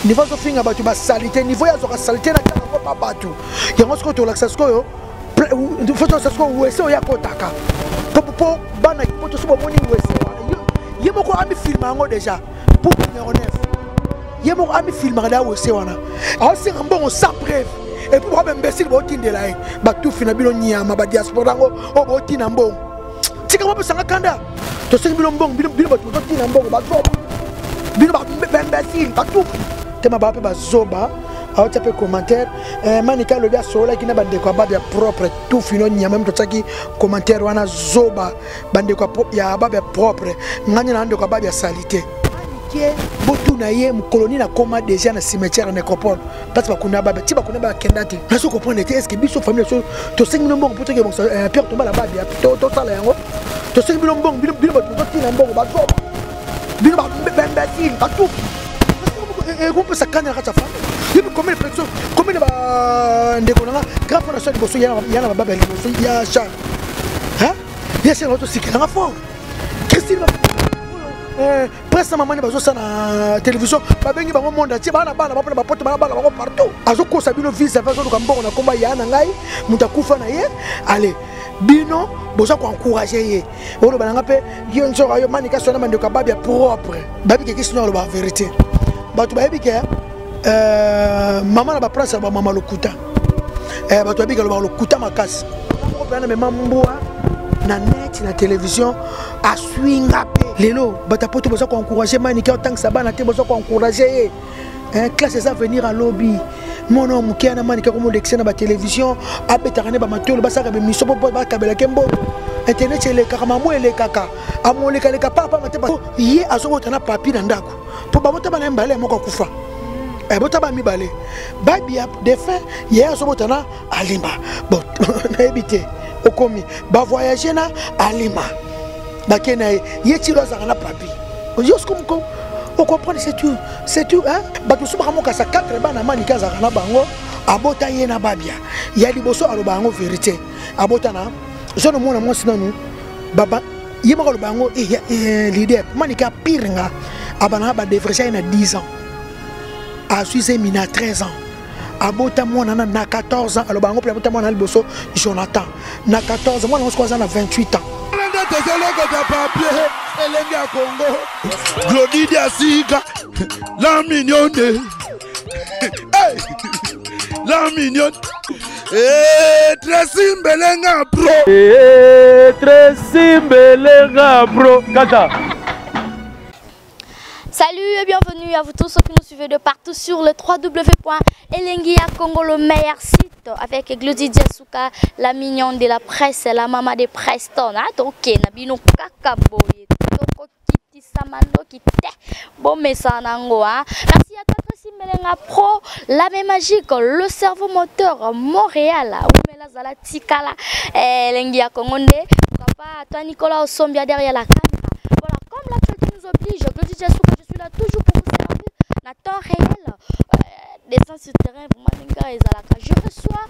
Niveau azofinga bato basalite, niveau ye azwaka salite na kaka yango pa bato yango. Sikoyo tolakisa sikoyo, faut tolakisa sikoyo wese oyo akotaka mpo bana poto. So bomoni wese wana, ye moko amifilma yango déjà pour numéro 9. Ye moko amifilmaka da wese wana, aosenga mbongo sans preuve. Et puis boka baimbécile, bootindela ye batufi na bino nyama badiaspora yango oyo bootina mbongo. Tika bopesanga kanda. Tosengi bino mbongo, bino bino bato bozotina mbongo, bazoba bino, baimbécile, batufi tema baa mpe bazoba. Aotia mpe commentaire, Manika alobi asololaki na bandeko ya babe ya propre. Tufi no nyama, mito totiaki commentaire wana, zoba. Bandeko ya babe ya propre, ngani na ndeko ya babe ya salite ke botuna ye mokolo nini akoma déjà na cimetière ya nécropole, place bakunda babe. Ti bakunda bakenda te. Nazo comprendre te. Est ce que biso famille so tosengi bino mbongo mpo toke bongisa pierre tombala babe, tosala yango? Tosengi bino mbongo, bino bino bato bozotina mbongo, bazoba bino, baimbécile, batufi. Ekopesa kanda na kati ya famille. Yebi combien de personnes, combien de bandeko nanga grand frère na so liboso ya na bababe ya liboso ya Charles, ya Charles otosikelanga fort. Christine presse na mamani bazosala na télévision, babengi bango monde entier, bana bana bapona bapoto, bana bana bango partout. Azokosa bino visa, azoluka mbongo na komba ya na ngai. Moto akufa na ye, ale bino boza koencourage ye. Oloba nanga mpe yo nzoka yo Manika sona bandeko ya babi ya propre, bayebi keke sino aloba vérité. Bato bayebi ke mama na baprince ya bamama lokuta, bato bayebi ke alobaka lokuta makasi. Moko mpe ana mema mbwa na net na télévision, aswinga mpe. Lelo bato ya poto boza koencourage Manike otangisa bana te, boza koencourage ye. Classe eza venir. Alobi mwana moke ana Manike akomolekisa na batélévision, abetaka nde bamatolo, basalaka bemiso mpo bakabelake mbongo. Internet elekaka, mamo elekaka, amolekaleka papa te. Ye azobota na papi na ndako mpo babota bana ye mibale ya moko akufa, bota ba mibale babia défunt. Ye azobota na Alima. Bon, nayebi te, okomi bavoyage na Alima, bake na ye, ye tilo azalaka na papi. Yo siko ocomprendre, c'est tout, c'est tout, hein. Bato mosusu bakamokasa 4 bana Manike azalaka na bango, abota ye na babia ya liboso. Aloba yango vérité, abota na zone mwana mwasi nanu baba. Ye moko aloba yango, leader Manike apire nga abanaka badevreja ye na 10 ans, azwi zemi na 13 ans, abota mwana na 14 ans. Aloba yango mpe, abota mwana liboso Jonathan na 14. Mwana ngo aza na 28 ans. Nde tozolokota papier elenge ya Kongo. Glodi Diasika, la mignonne. Hey! La mignonne. Eh, Tracy Mbelenga bro. Eh, Tracy Mbelenga bro. Kata. Salut et bienvenue à vous tous ceux qui nous suivez de partout sur le www.elengi Congo, le meilleur site avec Glody Diasuka, la mignonne de la presse, la maman de Preston. Ah, ok, nabino kaka boye. Toko kiti samando kite. Bon, mais ça nango, hein. Merci à toi, Tracy Melenga Pro, la main magique, le cerveau moteur, Montréal, Oumela Zala Tikala, Elengi ya Congo nde. Papa, toi Nicolas Osombia derrière la caméra. Voilà, comme l'actualité nous oblige, Glody Diasuka, je suis là toujours pour vous servir na temps réel. Descend sur terrain, vraiment, ezalaka. Je reçois,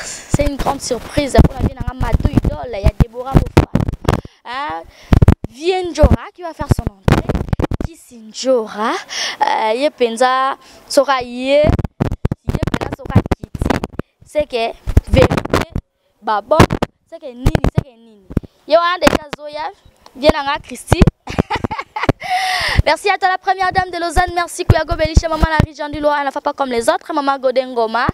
c'est une grande surprise pour la vie de Matou Idole, il y a Déborah Mofa. Hein? Vienjora qui va faire son entrée. Kisinjora, ye penza soka ye, ye penza soka kiti. C'est que vérité, babo, c'est que nini, c'est que nini. Ye wana déjà Zoya, viens nanga Christy. Merci à toi la première dame de Lausanne, merci Kouyago Belisha, maman Larry Jean du Loa, elle n'a pas comme les autres, maman Godengoma.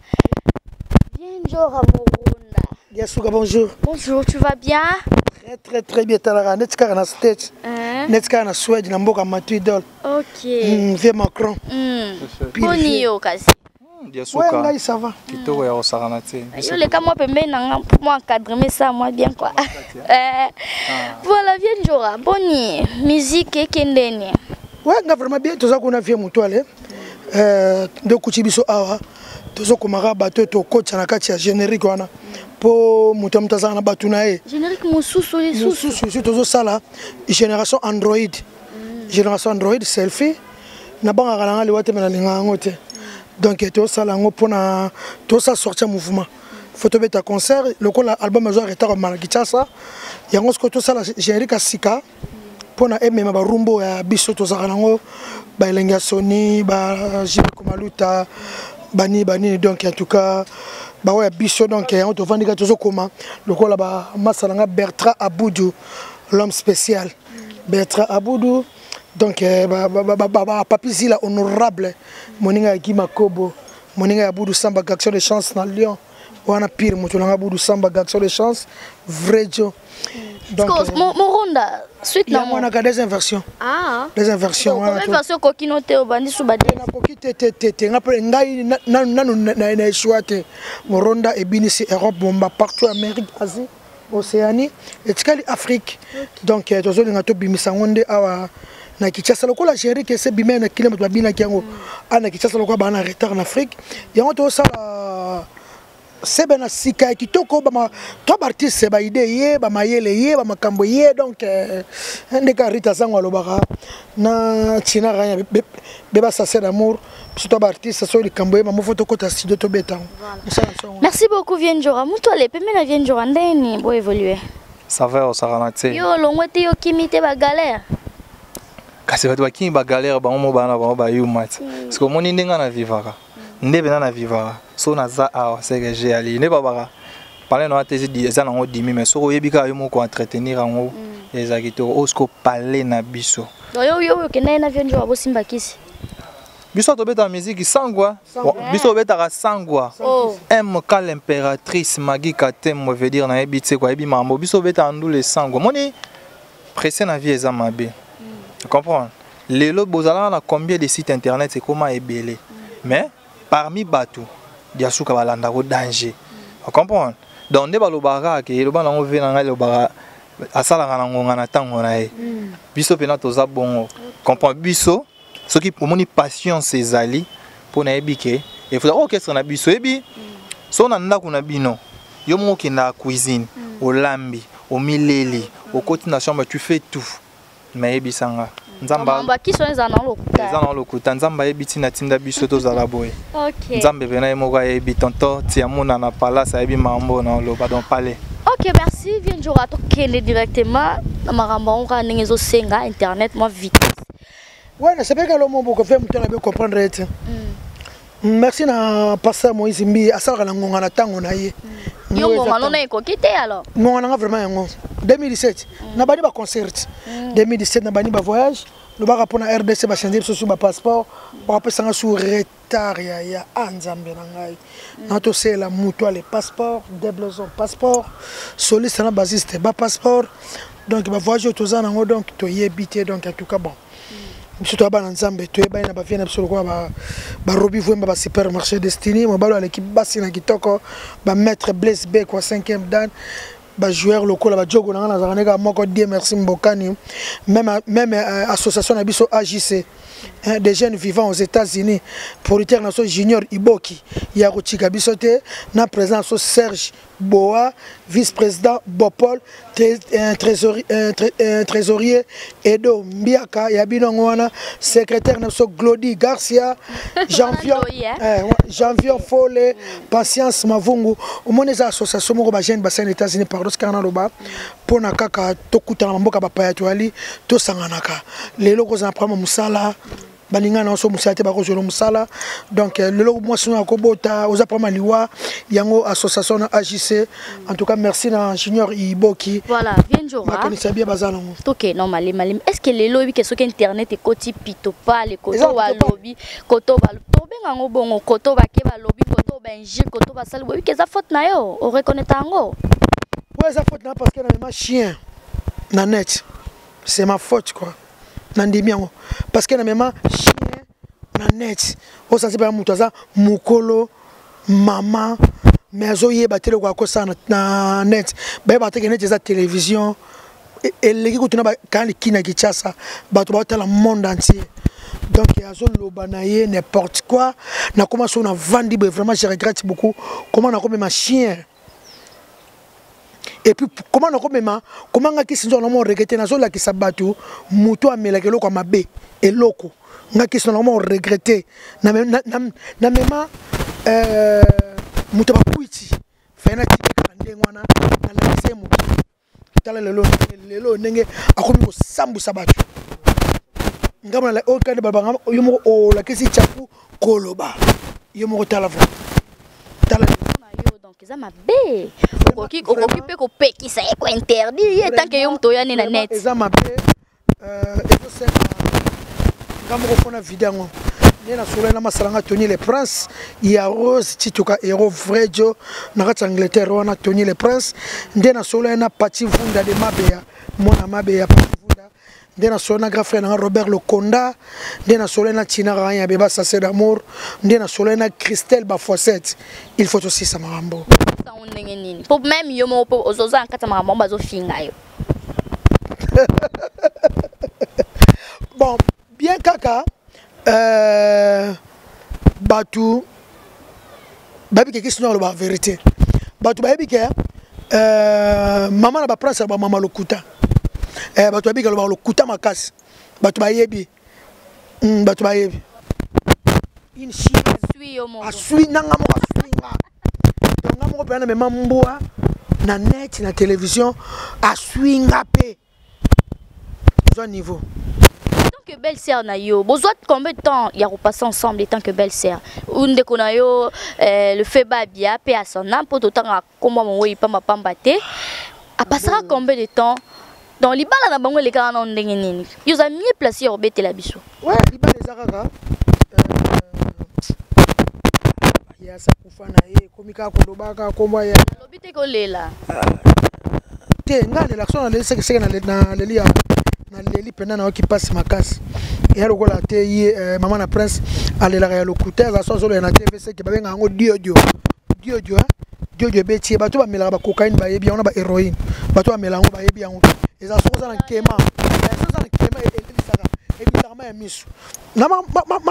Vienjora Morunda. Diasuka, bonjour. Bonjour, tu vas bien? Très très très bien, talaka neti kaka na States. Hein? Neti kaka na Suède, na mboka Matu Idole. Ok. Vieux Macron. Boni yo kasi. Ouais, ngai ça va. Kitoko ya kosakana te. Yo leka moi pembeni na nga pour moi encadrer ça moi bien quoi. Voilà, Vienjora, boni musique ekendeni. Ouais, nga vraiment bien, toza kuna vieux Mutoile. Nde okuti biso awa, tozokomaka bato tokotisa na kati ya générique wana mpo moto ya moto azala na bato na ye. Générique mosusu lisusu. Mosusu lisusu, tozosala génération Android. Génération Android selfie, nabangaka nanga liwa te, me nalingaka yango te. Donc tozosala yango mpona tozosala sortir mouvement, faut tobeta concert lokola album ezwa retard komala Kinshasa. Yango sikoyo tosala générique ya sika. Mpona emema barumbo ya biso tozalaka nango, baelengi ya Soni, bajibe Komaluta, bani banini. Donc en tout cas baoyo ya biso, donc yango tovandi kaka, tozokoma lokola bamasa na nga Bertrand Abudu, l'homme spécial Bertrand Abudu. Donc Papi Zila honorable, moninga ya Gima Kobo, moninga ya Budu Samba, garçon de chance na Lyon wana, pire moto nanga Budu Samba, garçon de chance, vrai jo. Donc Moronda suite na mwana ka deuxième version. Ah, deuxième version wana deuxième version kokino te, obandi su ba nakoki te te te te. Nga mpe ngai nanu na eshua te. Moronda ebinisi Europe bomba partout, Amérique, Asie, Océanie, etikali Afrique. Donc tozolinga tobimisa yango nde awa na Kinshasa, lokola gérik ese bima na kile, bato babinaki yango a na Kinshasa, lokola baa na retard na Afrique. Yango tozosala sebe na sika ya kitoko, to baartiste baide ye, bamayele ye, bamakambo ye. Donc ndeka Rita Sango alobaka na Tina Raya be basase d'amour, biso to baartiste, so likambo ye mamofo, tokota studio, tobeta yango. Merci beaucoup, Vienjora. Mutu ale pembe na Vienjora, ndeni bo évoluer? Ça va, osakana te. Yo longwe te, yo kimi te bagalère. Kasi bato bakimi bagalère, bango mo bana bango bayuma ti, parce que omoni ndenge na vivaka, nde mpenza na vivaka. So naza awa seke ge ali nde babaka palais na te, eza nango dimi, mais soki oyebi kaka yo moko entretenir yango, eza kitoko. Oyo siko palais na biso. Yo okenda ye na Vienjora, bosimba kisi. Biso tobetaka miziki sangwa, biso tobetaka sangwa. MK l'impératrice Magi Katembo veut dire nayebi te kwa yebi mambo. Biso tobetaka ndule sangwa. Moni pressé na vie eza mabe, comprendre? Lelo bozalaka na combien de site internet? Ekoma ebele, mais parmi bato Diasuka balandako danger, comprendre? Donc nde balobaka kaka ke eloba nango ve na ngai, elobaka asalaka na ngonga na ntango na ye. Biso mpena toza bongo, comprendre? Biso soki omoni patience ezali, mpo nayebi ke efuta orchestre na biso. Oyebi, so na ndako na bino, yo moko okendaka cuisine, olambi, omileli, okoti na chambre, tu fais tout, mais yebisanga Nzambe eza na lokuta. Nzambe ayebi ntina tinda biso tozala boye. Nzambe mpena ye moko ayebi. Tonton Tiamona na palace ayebi mambo na oloba, donc palais. Ok, merci Vienjora. Tokende directement na makambo yango kaka ndenge ezosenga internet mwa vitesse. Ouais, nasepelaka lo moboko fe moto na be comprendre ete merci na pasteur Moïse Mbi, asalaka na ngonga na ntango na ye. Yo ngonga nona ekoki te alors? Ngonga nanga vraiment yango 2017 nabandi baconcert, 2017 nabandi bavoyage. Lobaka mpona RDC, bachange biso su bapasseport, bakapesanga su retard ya a Nzambe na ngai na tosela moto ale passeport, deblaison passeport, soliste na basiste bapasseport. Donc bavoyage oyo toza nango, donc toyebi te. Donc en tout cas bon, biso toya bana Nzambe, toyebani na bavie na biso lokola barobi Vwemba, basupermarché Destiny, mobali aleki basi na kitoko, bamaître Blaise Bekwa 5e dan, bajoueur lokola bajogo na nga nazalaka ndeka moko. Die merci Mbokani. Même association na biso AJC, hein, des jeunes vivants aux États-Unis, producteur na so Junior Iboki ya kotika biso te, na président so Serge Boa, vice-président Bopol, trésorier Edo Mbiaka ya bino wana, secrétaire na so Glody Garcia, Janvier Fole, Patience Mavungu. Omoni eza association moko bajeune basali na États-Unis. Pardon, sikaka naloba mpona kaka tokutana na mboka bapaya, toyali tosanganaka. Lelo kozala problème mosala, baninga na so mosala te, bakozwela mosala. Donc lelo mwasi no akobota, oza problème liwa, yango association na AJC. En tout cas merci na Junior Iboki. Voilà, Vienjora. Makanisa bia baza nango. Toke non malemi malemi. Est ce que lelo oyebi ke soki internet ekoti pito pale, koto balobi, koto tobenga yango bongo, koto bake balobi, koto bainjure, koto basali, boyebi ke eza faute na yo, oreconnaître yango? Ouais, eza faute na, parce que na chien na net, c'est ma faute quoi. Nandimi yango parce que na mema chien na net. Osanzi mpenza moto aza mokolo mama, mais azoyeba te eloko akosala na net. Bayeba teke net eza télévision, eleki kutu na bakana liki na Kinshasa, bato baotala monde entier. Donc azoloba na ye n'importe quoi. Nakoma so navandi boye, vraiment je regrette beaucoup comment nakomema chien. Et puis comment nakomema, comment nga kisi nzoka namo regrette, nazolakisa bato moto amelaka eloko ya mabe, eloko nga kisi nakoma regrette namema moto bakwiti faye natika kaka ndenge wana, nalakisa ye mokili. Tala lelo, lelo ndenge akomi kosambwisa bato. Ngambo na oyo kande balobaka, yo moko olakisi Tchaku koloba yo moko. Tala vraiment, tala. Yo, donc eza mabe, okoki mpe kopekisa ye, kointerdire ye, tant que yo moto oya nde na net. Eza mabe, ezosenga nga moko fona vide yango nde nasololi na masala nga Tony le Prince ya Rose Tituka, héros vrai jo na kati ya Angleterre wana. Tony le Prince nde nasololi na Pati Vunda de Mabeya, mwana Mabeya, Pati Vunda. Nde nasololi na grand frère nanga Robert Lokonda. Nde nasololi na Tina Rayan ya Beba Sase d'amour. Nde nasololi na Christelle Bafoisette. Il faut tosisa makambo. Sango ndenge nini? Mpo même yo moko mpo ozoza na kati ya makambo yango, bazofinga yo. Bon, bien kaka bato bayebi ke kisi aloba vérité. Bato bayebi ke mama na baprince ya bamama lokuta, bato bayebi ke alobaka lokuta makasi. Bato bayebi, bato bayebi une chienne. Aswi yo moko. Aswi nanga moko, aswi nga. Donc nga moko mpenza na mema mbwa na net, na télévision, aswi nga mpe zwa niveau. En tant que belle sœur na yo, bozwa combien de temps ya kopasser ensemble en tant que belle sœur ou ndeko na yo, le fait Babia pe à son âme, mpo totanga kombo mongo pamba pamba te, apasaka combien de temps dans libala na bango? Elekaka na ndenge nini? Yo oza mieux placé ya kobetela biso. Ouais, libala eza kaka ya sakufa na ye, ekomi kaka koloba kaka kombo ya Alobi te kolela. Te, nga alelaka so naleli sekeseke, naleli ya naleli mpena, nayoki mpasi makasi. Eya lokola te ye mama na prince alelaka ya lokuta, aza so azoloya na TV seke babengaka yango diodio diodio, hein? Diodio ebeti ye. Bato bamelaka bacocaïne bayebi yango, na bahéroïne, bato bamela yango bayebi yango. Eza soki oza na nkema, soki oza na nkema, elelisaka, ebisaka mai ya miso. Na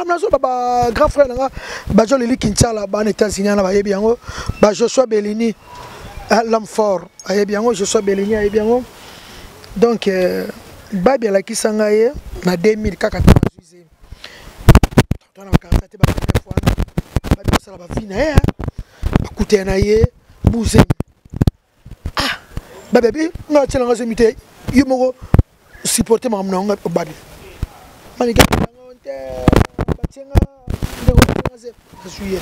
nazoba ba grand frère nanga bajoleli Kinsala bana États-Unis wana bayebi yango, ba Joshua Bellini, l'homme fort ayebi yango, Joshua Bellini ayebi yango. Donc babi alakisa ngai ye na 2000 kaka ntango azwi zemi. Twana bakarata te, ba wana babi kosala bavi na ye, bakutana na ye buzemi. Ah, babi abi nga atielanga zemi te, yo moko supporte makambo na yango. Babi manike yango te, batienga ndeko batienga zemi, azwi ye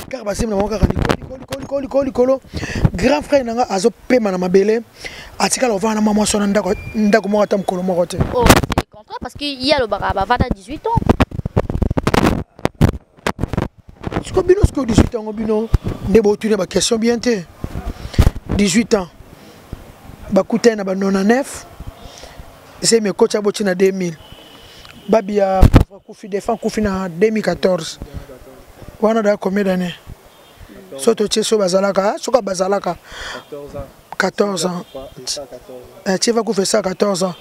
kaka bazemi na bango kaka likolo likolo likolo likolo likolo. Grand frère na nga azopema na mabele, atikala kovanda na mwa mwasi wana ndako, ndako moko ata mokolo moko te. Oh, c'est le contraire, parce que ye alobaka bavanda 18 ans. Siko bino sikoyo 18 yango, bino nde botuni baquestion bien te. 18 ans bakutani na ba 99, zemi ekoti, aboti na 2000. Babi ya pauvre akufi, défunt akufi na 2014 wana. Daya combien d'année? So totie so bazalaka, soki bazalaka 14 ans, tie va kufa esa 14 ans.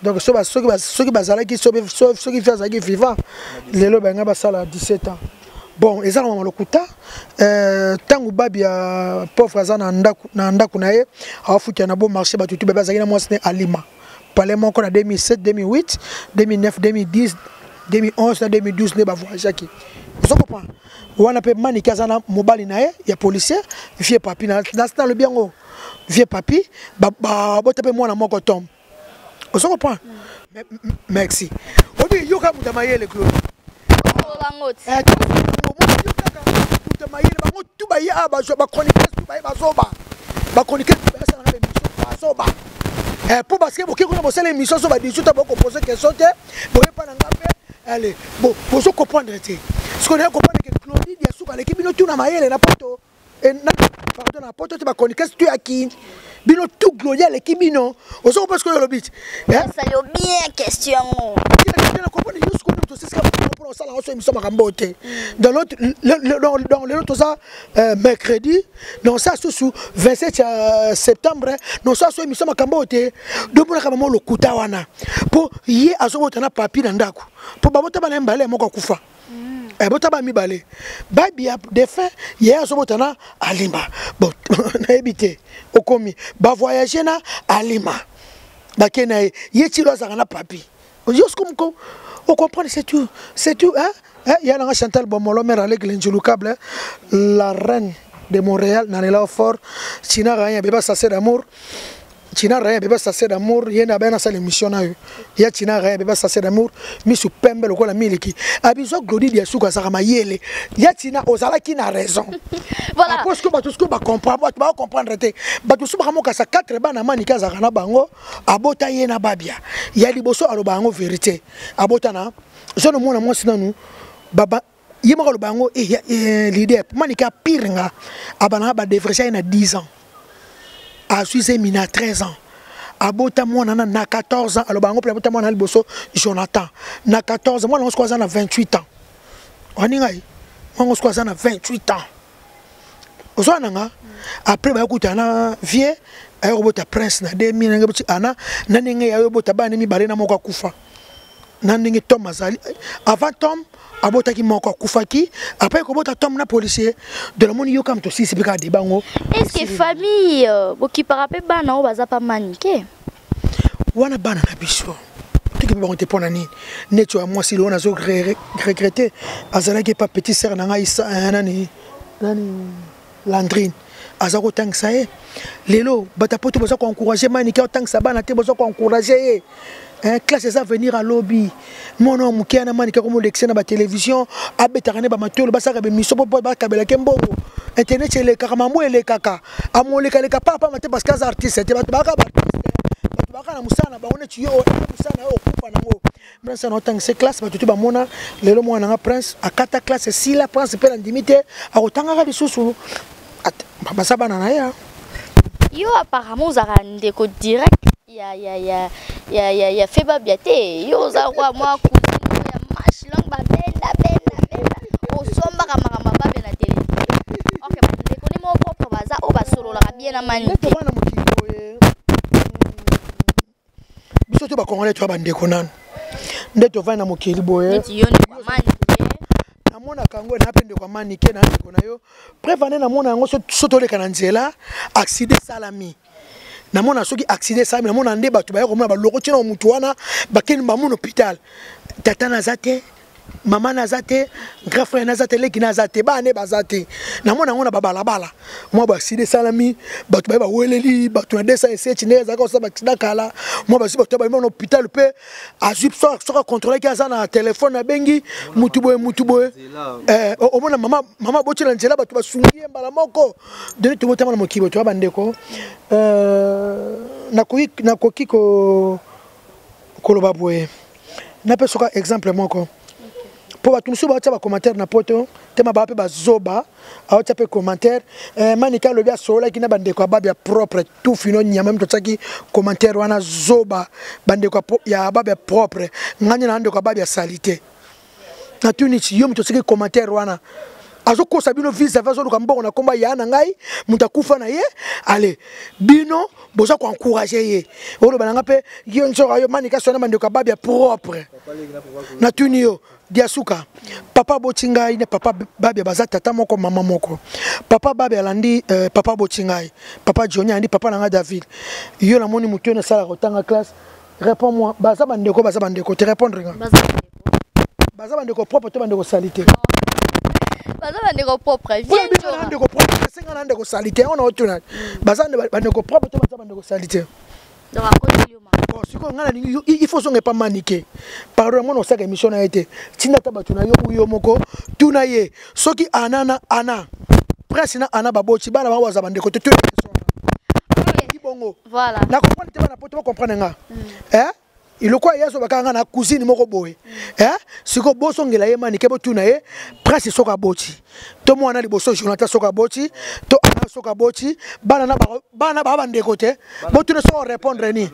Donc soki bazalaki, soki fi azalaki vivant lelo, banga basala 17 ans. Bon, eza na mama lokuta. Ntango babi ya pauvre aza na ndako na ye, awafuta na bon marché, bato tu babi azalaki na mwasi ne alima palais moko na 2007, 2008, 2009, 2010, 2011 na 2012 nde bavoyageaki. Ozo comprendre wana mpe Maniki aza na mobali na ye ya policier, vieux papi. Nalobi yango, vieux papi babota mpe mwana moko tom. Ozo comprendre? Merci. Obi yoka moto ya mayele, Claude kaka moto ya mayele. Bango tu baye awa, bazwa bachroniqueuse tu baye, bazoba, bachroniqueuse tu baye, basalanga bémission, bazoba. Mpo parce que boke kuna bosala émission so ba 18 ans, bokopose question te, boyepa na nga mpe. Allez, bon, bozo comprendre te. Sikoyo naye comprendre ke Claudine ya suka aleki bino tu na mayele na poto, pardon, na poto te, bachroniqueuse tu ya kini, bino tu Gloria aleki bino. Ozo comprendre sikoyo olobi te? Esali yo bien question yango. Na comprendre yo sikoyo, tosisika mpona kosala yango so émission makambo te. Donc lelo toza mercredi, donc ça susu 27 ya septembre, donc ça so émission makambo oyo te. Domonaka mama lokuta wana, mpo ye azobota na papi na ndako, mpo babota bana ye mibale, moko akufa. Bota ba mibale, babi ya défunt, ye azobota na alima. Bon, nayebi te, okomi bavoyage na alima, bake na ye, ye tilo azalaka na papi. Yo siko ocomprendre, c'est tout, c'est tout, hein? Eh, ya nanga Chantal Bomolo, mère Alec Lenjulukable, la reine de Montréal, nalela fort. Tina Ryan Beba Sase d'amour. Tina Raya bebe sase d'amour ye na bana sala émission na yo ya Tina Raya bebe sase d'amour misu pembe lokola miliki abizo Glody Diasuka azaka mayele ya Tina ozalaki na raison. Voilà. Parce que bato siko ba comprendre bato ba comprendre te bato so bakamoka sa quatre bana manika azaka na bango abota ye na babia ya liboso aloba yango vérité abota na zone mwana mwasi nanu baba ye moko aloba yango eh, eh, leader manika pire nga abana ba devresa ye na 10 ans azwi zemi na 13 ans abota mwana na na 14 ans aloba yango mpe abota mwana na liboso Jonathan na 14 ans mwana yango sikoyo aza na 28 ans wani ngai mwana yango sikoyo aza na 28 ans ozwa na nga après bayokutana na vie aye kobota prince na 2000 ndenge boti ana na ndenge ya obota bana mibale na moko akufa na ndenge tom azali avant tom abotaki moko akufaki après kobota tom na policier de la moni yoka moto sisi mpe kaka debango. Est ce que famille bokipaka mpe bana oyo baza pa manike wana bana na biso toki mpe bango te mpo na nini neti ya mwasi lelo nazo regrete azalaki epa petit sœur na ngai nani nani Landrine aza kotangisa ye lelo bato ya poto baza koencourage manike otangisa bana te baza koencourage ye. Hein, classe eza venir alobi mwana wa moke wana manike akomolekisa na batelevizio abetaka nde bamatolo basalaka bemiso mpo bakabelake mbongo internet elekaka mambo elekaka amolekaleka papa te parce que aza artiste te bato baka baartiste bato baka na mosala na bango neti yo mosala na yo okufa nango prince na otangisa classe bato te bamona lelo mwana nanga prince akata classe esila prince mpe nandimi te akotangaka lisusu baza bana na ye. Yo apparemment ozalaka ndeko direct ya ya ya ya ya ya fe babia te yo oza kwa mwa cousine moko ya manche longue babenda benda benda osombaka makambo ya babia na télévision ok bandeko ni moko propre baza oyo basololaka bien na mani te bana mokili boye biso to bakongolais toya bandeko nanu nde tovandi na mokili boye neti yo ndeko ya mani te namonaka yango na mpe ndeko ya manike na ndeko na yo preuve ane namona yango so toleka na nzela accident esalami namona soki accident esalami namona nde bato baya komona baloko ntina motu wana bakeni bamona hôpital tata naza te mama naza te grand frère naza te leki naza te bana nde baza te namona yango na babalabala mwa baaccident esalami bato baye baweleli bato na 207 ndenge ezalaka kosala baaccident kala mwa bazwi bato bayima na hôpital mpe azwi soki akontrolaki aza na telefone abengi mutu boye mutu boye omona mama mama aboti na nzela bato basungi ye mbala moko deni tobotama na mokili toya bandeko nakoki koloba boye napesaka exemple moko mpo bato mosusu baotia bacommentaire na poto tema baa mpe bazoba aotia mpe commentaire manika alobi asololaki na bandeko ya babe ya propre tout fino nyama mito otiaki commentaire wana zoba bandeko ya babe ya propre ngai nde na ndeko ya babe ya salite natuni ti yo moto otiaki commentaire wana azokosa bino vis vis azoluka mbongo na komba ya na ngai moto akufa na ye ale bino boza koencourage ye oloba na nga mpe yo nzoka yo manika sona bandeko ya babe ya propre natuni yo diasuka papa aboti ngai na papa babia baza tata moko mama moko papa babia alandi papa aboti ngai papa Johnny alandi papa na ngai David yo namoni motu oyo nasalaka kotanga classe réponds moi baza bandeko baza bandeko te répondre nga baza bandeko propre to bandeko salite baza bandeko propre viens ndeko propre esenga na ndeko salite yango na otuna baza bandeko propre to baza bandeko salite. Donc akoteli yo bon sikoyo ngai nalingi il faut ozonga epa manike pardon yango na osaka émission na ye te tinda ata bato na yo uyo moko tuna ye soki ana na ana prince na ana baboti bana bango baza bandeko te tuna bongo voilà na comprendre te bana poto bacomprendre nga eh eloko ya yesu bakanga nga na cousine moko boye eh sikoyo bosongela ye manike botuna ye prince soki aboti to mwana liboso Jonathan soki aboti to ana soki aboti bana na bana ba bandeko te botuna soki répondre ni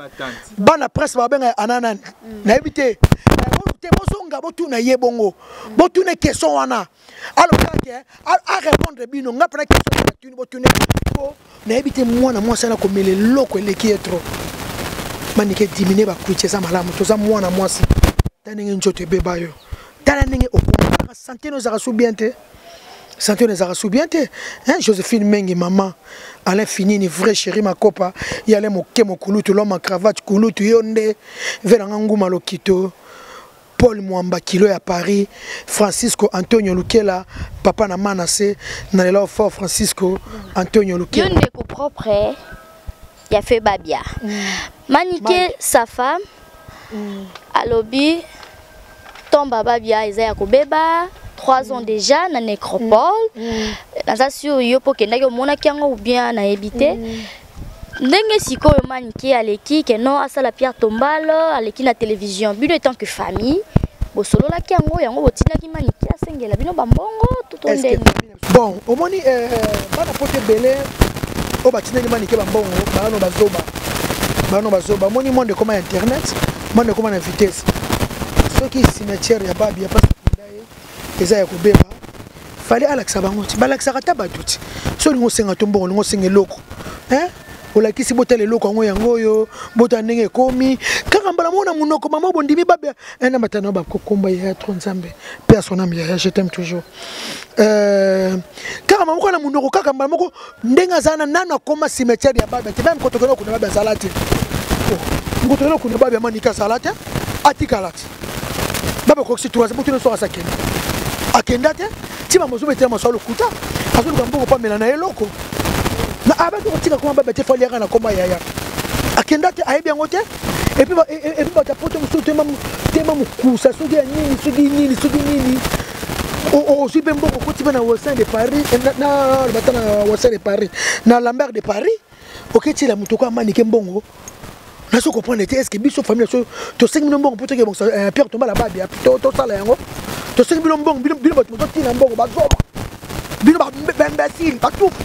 bana prince babenga ana nani nayebi te te bozonga botuna ye bongo botuna question wana aloba ke a répondre bino nga mpena question natuni botuna po nayebi te mwana mwasi ana komela eloko eleki ye trop manike diminue bakwiti eza malamu toza mwana mwasi ta ndenge nzoto ebeba yo tala ndenge okomaka santé no ezalaka su bien te santé no ezalaka su bien te hein Joséphine Mengi mama Alain Finini vrai chéri makopa yale moke mokulutu l'homme en cravate kulutu yo nde velanga nguma lokito Paul Mwamba kilo ya Paris Francisco Antonio Lukela papa na Manase na lela fort Francisco Antonio Lukela yo ndeko propre. Ya fe Babia. Manike sa femme alobi tomba Babia eza ya kobeba 3 ans déjà na nécropole. Naza sur yo po kendaki omonaki yango ou bien nayebi te. Ndenge sikoyo Manike aleki ke non asala pierre tombale, aleki na télévision, bino étant que famille bosololaki yango, yango botindaki Manike asengela bino bambongo to to Est-ce que ndenge? Bon, omoni bana poto ebele oyo batindeli Manike bambongo, bano bazoba, bano bazoba. Omoni monde ekoma ya internet, monde ekoma na vitesse. Soki cimetière ya Babia place akunda ye eza ya kobeba, fallait alakisa bango ti balakisaka ata bato ti so olingi osenga to mbongo, olingi osenga eloko, hein? Olakisi botala eloko yango, yango oyo botala ndenge ekomi kaka mbala moko na monoko mama bondimi Babia na matana bakokomba ya tro Nzambe pe à son âme yaya, je t'aime toujours. Kaka moko na monoko, kaka mbala moko ndenge aza na nano akoma cimetière ya Babia te. Même kotokela okunda Babia azala te, ngotokela okunda Babia Manika azala te, atikala te. Babia kokisi 3 botuna soki asakende akenda te. Ntima mozobetela maso lokuta, azoluka mbongo mpo amela na eloko na abaki kotika koma Babia te. Fali yaka na koma yaya akenda te, ayebi yango te. Et puis bato ya poto mosusu tema mokusa, soki ya nini, soki nini, soki nini, ozwi mpe mbongo, okoti mpe na Westin de Paris, na bata na Westin de Paris, na Lambert de Paris, oketiela moto ko amanike mbongo. Nazo comprendre te. Est ce que biso famille so tosengi bino mbongo mpo toke bongisa pierre tombale Babia, tosala yango? Tosengi bino mbongo, bino bato bozotina mbongo, bazoba bino, baimbécile, batufi,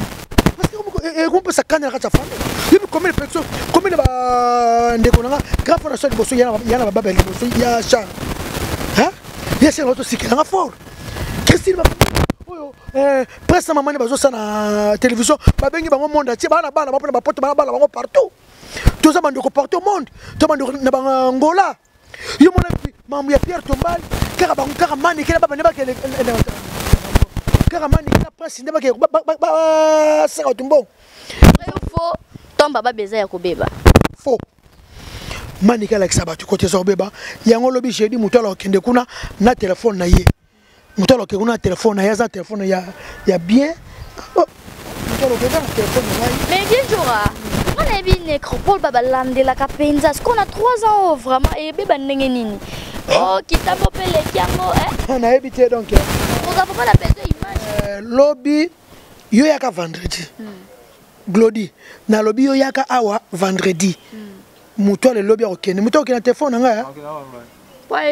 parce que ekompesa kanda na kati ya famille. Yebi combien de personnes, combien de bandeko na nga grand frère na so liboso ya na bababa ya liboso ya Charles, ya Charles bazosikela fort. Christine oyo presse na mamani bazosala na télévision, babengi bango monde atie bana, bana bapona bapoto, bana bana bango partout. Toza bandeko partout au monde, to bandeko na bangola. Yo mona mambo ya pierre tombale, kaka bango, kaka Manike na babane bakende, kaka Manike na Prince nde bakende basaka bato mbongo. Faux, tomba Babia eza ya kobeba. Faux. Manike alakisa bato kote eza kobeba yango. Lobi jeudi moto ala okende kuna na telefone na ye, moto ala okende kuna na telefone na ye, aza telefone ya bien. Oh, moto ala okende na telefone na ngai. Mais bien Djora, nga nayebi nécropole balandelaka mpenza sikoyo na 3 ans oyo vraiment eyebeba ndenge nini? Oh, kitambo mpe eleki yango. Nayebi te donc. Oza papa na besoin image. Lobi yo yaka vendredi. Glodi, nalobi yo yaka awa vendredi. Moto ale lobi akokende, moto akokende na telefone na ngai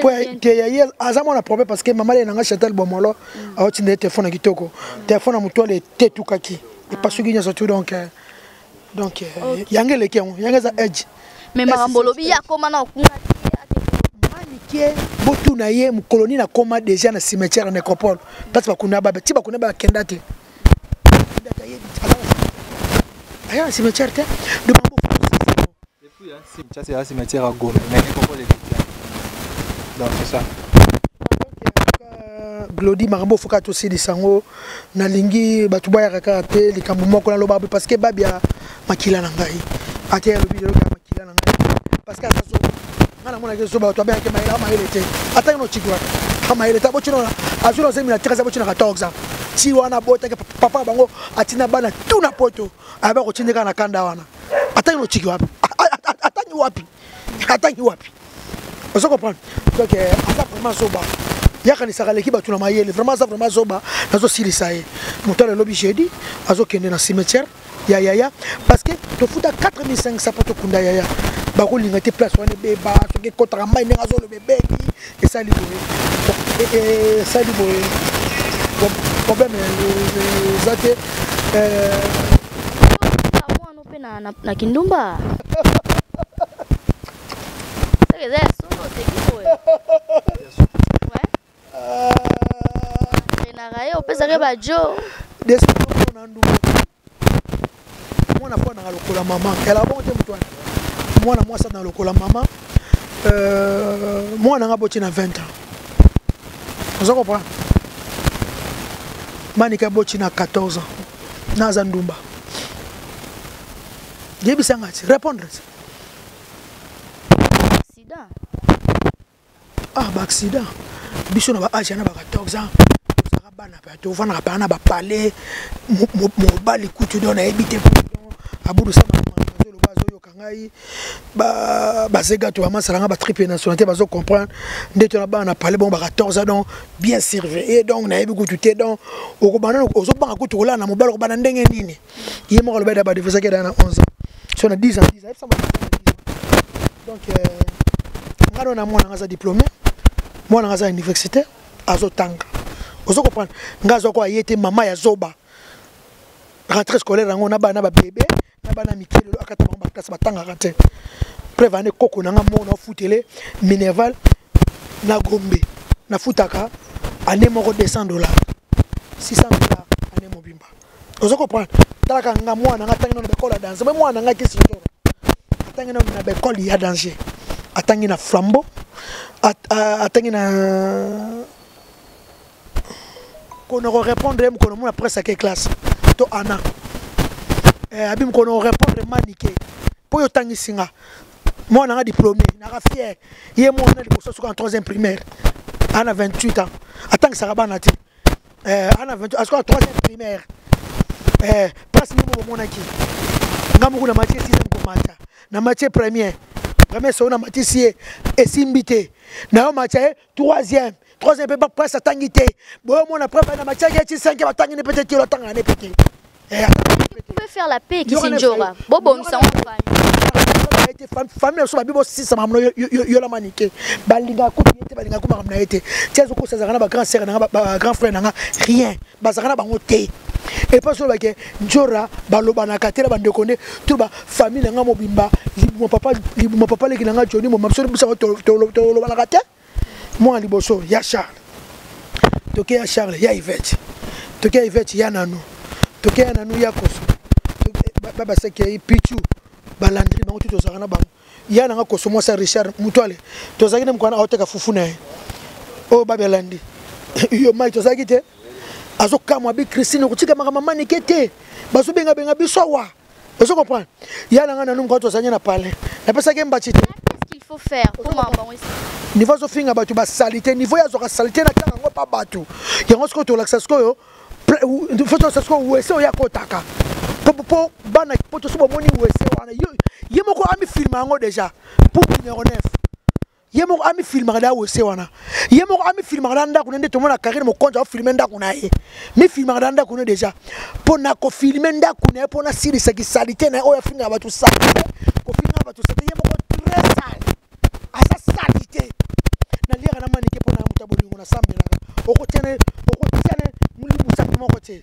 po te ya ye aza mwana problème, parce que mama le nanga Chantal Bomolo aotinda ye telefone ya kitoko. Telefone ya moto ale etetukaki, epasuki nyonso tout. Donc yango eleki yango, yango eza edge. Mais makambo olobi ye akoma na okuna. Manike, botuna ye mokolo nini akoma déjà na cimetière ya nécropole place bakunda Babia. Ti bakunda bakenda te, aya na cimetière te de mambo. Ça, c'est la cimetière à Gombe, mais nécropole est. Donc c'est ça. Glodi, makambo foka tosilisa yango, nalingi bato bayaka kaka te. Likambo moko naloba, parce que Babia makila na ngai, ate alobi lelo kaka makila na ngai, parce que aza zoba. Ngai namonaki zoba, bato abengaki mayele, mayele te. Atangi no tiki wana mayele te, aboti no azwi no zemi na 13, aboti na 14 ans. Ti wana abotaki, papa na bango atina bana tu na poto, ayeba kotinda kaka na kanda wana. Atangi no tiki wapi? Atangi wapi? Atangi wapi? Ozo comprendre? Donc aza vraiment zoba, yakanisaka aleki bato na mayele. Vraiment aza vraiment zoba. Nazosilisa ye, moto alobi jeudi azokende na cimetière ya yaya, parce que tofuta 4500 mpo tokunda yaya. Bakolinga te place wana ebeba, soki ekɔtaka mai ndenge azoloba ebebi, esali boye, esali boye, problème eza te. Mwana mpe na kindumba eza ya solo, oseki boye, enaka ye opesaka bajo. Na ndumba, mwana mpo nanga lokola mama ela bongo te. Moto wana mwana mwasi na lokola mama, mwana nga boti na 20 ans, oza comprendre? Manika boti na 14 ans, naza ndumba? Yebisanga ti répondre ti. Accident. Ah, baaccident, biso na baage na ba 14 ans tozalaka bana pe, tovandaka paa na bapale. Mobali kutu don nayebi te, abudu sama azoloba. Ngai bazega to bamasala nga batriple nationalité, bazo comprendre nde to na bana na palais, bon, ba 14 ans, donc bien surveillé. Donc nayebi kutu te. Donc okobanda, ozobanga kutu kolala na mobali, okobanda ndenge nini? Ye moko aloba, badefesaki eda na 11 ans, so na 10 ans, 10 ans, ayebisa 10 ans. Donc nga no na mwana nga aza diplômé, mwana nga aza université, azotanga. Ozo comprendre? Nga azwa ko aye te, mama ya zoba. Rentrée scolaire yango na bana, babebe na bana mike, lelo akata bango baklasse, batangaka te. Preuve ane, koko na nga moko naofutele minerval na Gombe, nafutaka année moko 200 dollars, 600 dollars année mobimba. Ozo comprendre? Talaka nga, mwana nga atangi nano baekole ya danger. Me mwana nga kisi nzoro atangi nano na baekole ya danger, atangi na Flambeau, atangi na kono korépondre ye mokolo mona presse ake classe to ana abi mokolo korépondre manike mpo oyo otangisi nga. Mwana nga diplômé, naka fier. Ye mwana liboso soki en troisième primaire, ana 28 ans, atangisaka bana te. Ana 28, asoki en troisième primaire. Place nini bomonaki nga moko na matie sixième, komata na matie première, première soko na matisi ye, esimbi te. Na yo matia ye troisième, troisième mpe place atangi te. Boyomona preuve na matiaki ye ti cinquième, atangi ne pete te, atangaka ne pete. Tu peux faire la paix, Kisinjora. Bobongisa famille. Famille na biso babi bosisa makambo yola manike, balingaka kutu ye te, balingaka ku makambo na ye te. Ti azokosa, azalaka na bagrand sœur nanga, bagrand frère nanga, rien, bazalaka na bango te. Epai so olobake Njora, balobanaka te na bandeko nde to bafamille na nga mobimba. Libuma papa, libuma papa leki na nga Joni moma, biso biso tolobanaka te. Mwana liboso ya Charles, toke ya Charles, ya Ivete, toke ya Ivete, ya Nanu, toke ya Nanu, ya Koso, babaseki Pichu, balandri bango ti tozalaka na bango. Ya nanga Koso, mwasi ya Richard Mutwale, tozalaki na mokwana aoteka fufu na ye oyo babi alandi yo mai, tozalaki te. Azokamwa bi Christine okotika makambo manike te, bazobengabenga biso awa. Ozo comprendre? Ya nanga nanu mokwana, tozalaki na palais, napesaki mbaci te. Qu'est-ce qu'il faut faire pour makambo? Niveau azofinga bato basalite, niveau ye azwaka salite na ntango yango pa bato yango. Sikoyo tolakisa, sikoyo faut tolakisa sikoyo wese oyo akotaka mpo bana po toso bomoni wese wana, ye moko amifilma yango déjà pour numéro 9. Ye moko amifilmaka da wese wana, ye moko amifilmaka da ndako ne. Nde tomona Karine Mokonzi afilme ndako na ye, mifilmaka da ndako ne déjà mpo na kofilme ndako na ye, mpo nasilisaki salite na ye oyo afingaka bato salite, kofingaka bato salite. Ye moko très sale, aza salite. Naliaka na manike mpo na moto ya bolingo, nasambelaka. Okotiane, okotiane libusangi moko te.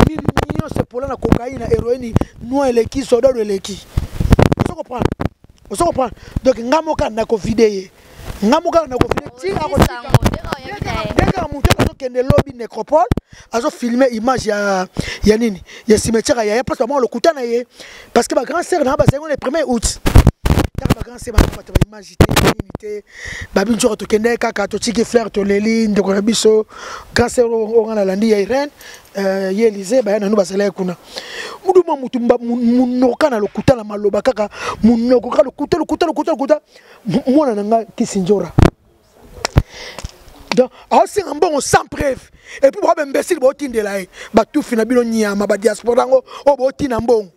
Mili nyonso epola na cocaïne, na héroïne, noir eleki, sodoro eleki. Ozo comprendre? Ozo comprendre? Donc nga moko nakovide ye, nga moko nakovide ti akotika. Ndenge moto azokende lobi nécropole, azofilme image ya nini, ya cimetière ya yaya, place bamoko lokuta na ye, parce que bagrand sœur na bazali ngo le 1er août. Kaka bagrand sœur bango bato baimage te, nini te. Babi nzoko, tokende kaka, totiki fleur, toleli ndeko na biso. Grand sœur oyo nga nalandi ya Irene, ye Élysée, baya nanu bazalaki kuna. Mudu mwa mutu munoko kaka na lokuta na maloba, kaka munoko kaka lokuta, lokuta, lokuta, lokuta. Mwana na nga Kisinjora, donc aosenga mbongo sans preuve. Et puis boa imbécile, bootindela ye batufi na bino nyama, badiaspora yango oyo bootina mbongo.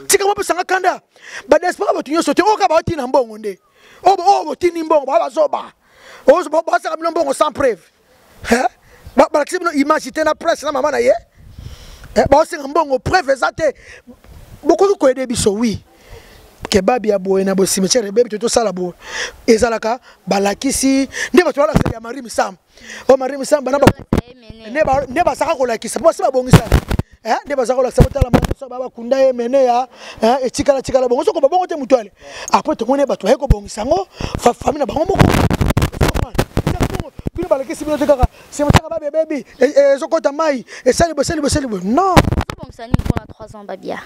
Tika bopesanga kanda, badiaspora, bato nyonso te oyo kaka baotina mbongo nde oyo botindi mbongo, baa bazoba, basaka bino mbongo sans preuve. Balakisi bino image te na presse na mama na ye, baosenga mbongo, preuve eza te. Bokoki koyede biso wi kebabi ya boye na boye, cimetière ebebi, to tosala boye. Ezalaka balakisi nde bato balakisa ya Marie Misamu, oyo Marie Misamu bana nde bazalaka kolakisa mpo basi babongisana, nde bazalaka kolakisa. Botala maso bakunda ye mene ya etikala tikala bongo, soko babongo te moto ale. Après tomoni bato baye kobongisa yango, famille na bango moko. Bino balakisi bino te, kaka cimetière babi ebebi, ezokota mai, esali boye, esali boye, esali boye. Non. Bongisa nini mpona 3 ans babia?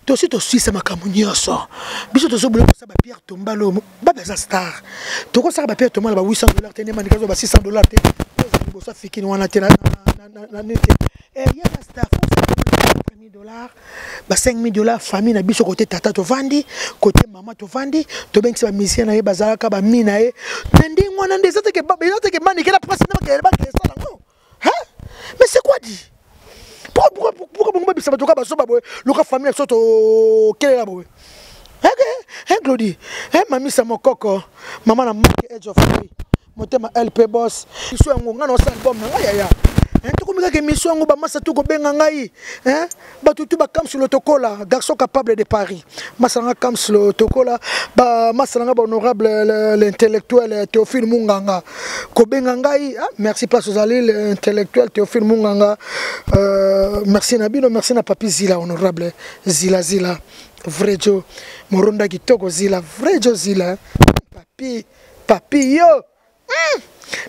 Tosi toswisa makambo nyonso. Biso tozobola kosala bapierre tombale oyo babe aza star. Tokosala bapierre tombale ba 800 dollars te, nde mandika ba 600 dollars te. Ozala liboso afikini wana te na nini te. Ye aza star, faut 1000 dollars, ba 5000 dollars. Famille na biso, kote tata tovandi, kote mama tovandi, tobengisi bamusicien na ye, bazalaka bami na ye na ndenge wana. Nde eza teke manike na presse nde bakele bakesala yango. Mais c'est quoi dit? Pourquoi bongo babisa bato kaka bazoba boye? Luka famille na biso, tokelela boye. Eh Glody, eh mamisa mokoko, mama na Mike Edge of Free, motema LP boss. Biso yango nga na osala album na ngai yaya. Hein, tokomi kaka émission yango bamasa tu kobenga ngai hein, bato tu bakamsi lotokola garçon capable de Paris masa nanga kams lotokola bamasa nanga bahonorable l'intellectuel Théophile Munganga kobenga ngai ah, merci place ozali l'intellectuel Théophile Munganga merci na bino, merci na papi Zila honorable Zila Zila vrai jo moronda kitoko Zila vrai jo Zila papi papi yo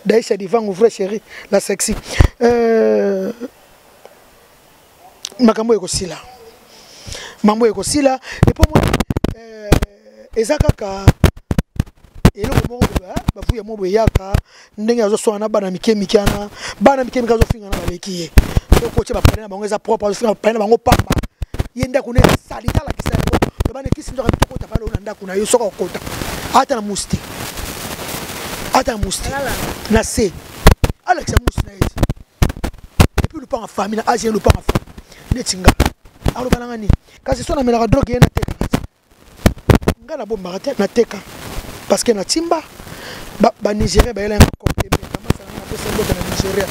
Daisha Divangu vrai chéri la sexy makambo ekosila, mambo ekosila epo moi eza kaka eloko moko boye bavuya moko boye eyaka ndenge azoswana na bana mike mike wana, bana mike mike azofinga na baleki ye soki otie bapale na bango eza propre, azofinga bapale na bango pamba ye ndako ne esali talakisa yango loba nekisi nzoka tokota pale oyo na ndako na yo soki okota ata na musi te, ata na musi te na se alakisa musi na ye te. Et puis lupanga famille na age lupanga famille neti nga aloba nanga nini kasi so namelaka drogue ye natekaka te nga nabombaka te nateka parce que na timba banigérien bayela yango emeka masala nga napesa mbote na Nigeria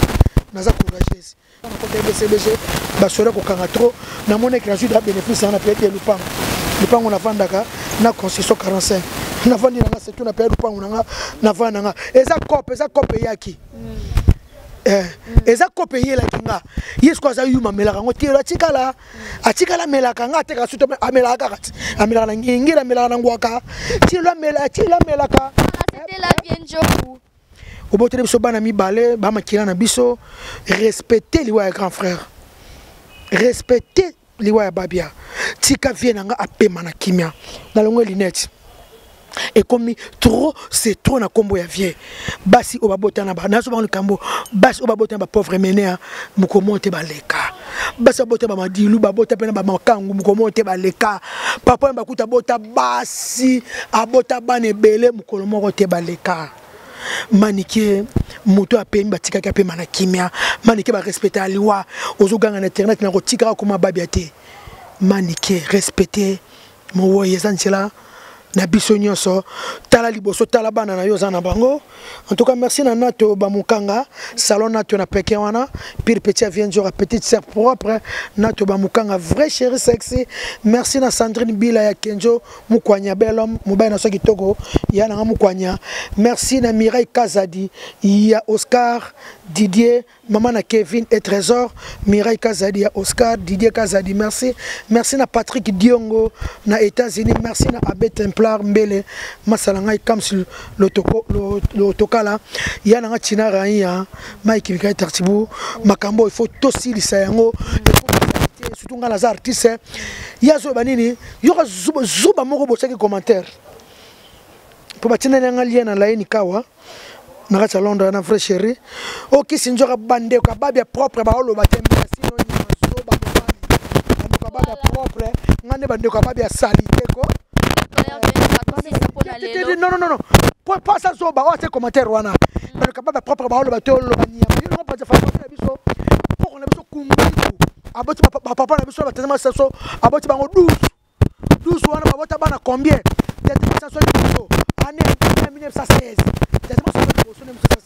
naza courageuse nakota ebcbg basore kokanga trop namonaki nazwi da bénéfice nga na peye te lupango lupango navandaka na construction 45 navandi nanga surtout na peye lupango nanga navanda nanga eza cope, eza cope eyaki eza kope eyelaki nga ye siko aza yuma amelaka yango te atikala atikala amelaka nga atekaka suto amelaka kaka ti amelaka na ngingila amelaka na ngwaka tilo amela tilo amelaka. C'était la vie Njoku. Oboteli biso bana mibale bamakila na biso, respecte liwa ya grand frère, respecte liwa ya Babia, tika vie na nga apema na kimia nalongo linete ekomi trop c'est trop na kombo ya vie basi oyo babotana ba nazo bango likambo basi oyo babotana ba pauvre menea mokomo te baleka basi babota ba madilu babota mpe na bamakangu mokomo te baleka papa oyo bakuta bota basi abota bana ebele mokolo moko te baleka. Manike moto apemi batikaki apema na kimia manike barespecte aliwa ozoganga na internet na kotikaka koma babia te manike respecte mowoi eza nzela na biso nyonso tala liboso tala bana na yo oza na bango. En tout cas merci na Nato Bamukanga salon Nato na Pékin wana pire petit avient nzora petite sœur propre Nato Bamukanga vrai chéri sexy merci na Sandrine Bila ya Kenjo Mukwanya bel homme mobali na so kitoko ya nanga Mukwanya merci na Mireille Kazadi ya Oscar Didier maman na Kevin et Trésor Mireille Kazadi ya Oscar Didier Kazadi merci merci na Patrick Diongo na États-Unis merci na Abbé Templar Mbele masala ngai Kams lotoko lotokala ya nanga Tina Raia Mike Mikai Tartibu makambo il faut tosilisa yango surtout nga naza artiste ya zo banini yoka zuba, zuba moko bosaki commentaire po batindani yanga lien na laini kawa na kati ya Londres na vrai chéri okisi nzoka bandeko ya babia propre baoloba te merci no nyama zoba mobali bandeko ya babia propre nga nde bandeko ya babia salite ko non non non po pasa zoba oyo atie commentaire wana bandeko ya babia propre baoloba te oloba nyama yo ngo panza famille na biso poko na biso kunguiku aboti bapapa na biso batata masaso aboti bango 12 12 wana babota bana combien tata masaso liboso année 1916 tata masaso liboso 1916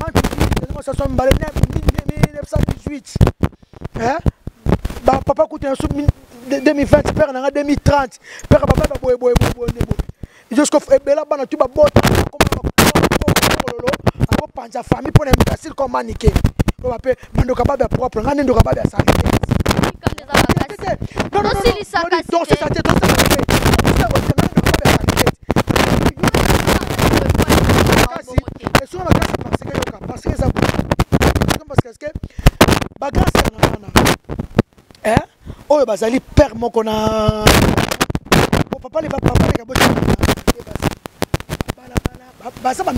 mantuki tata masaso mibale 1918 hein ba papa kutu na so 2020 père nanga 2030 père papa ba boye boye boye boye boye jusqu'au ebela bana tu babota kololo akopanza famille mpona imbécile comme manike oyo bape bandoka babe ya propre nga nde ndoka babe ya sale tosisa te esunga makasi parce que yoka parce que eza parce que bagrâce na wana oyo bazali père moko na papa le papa le basi bala bala baza ba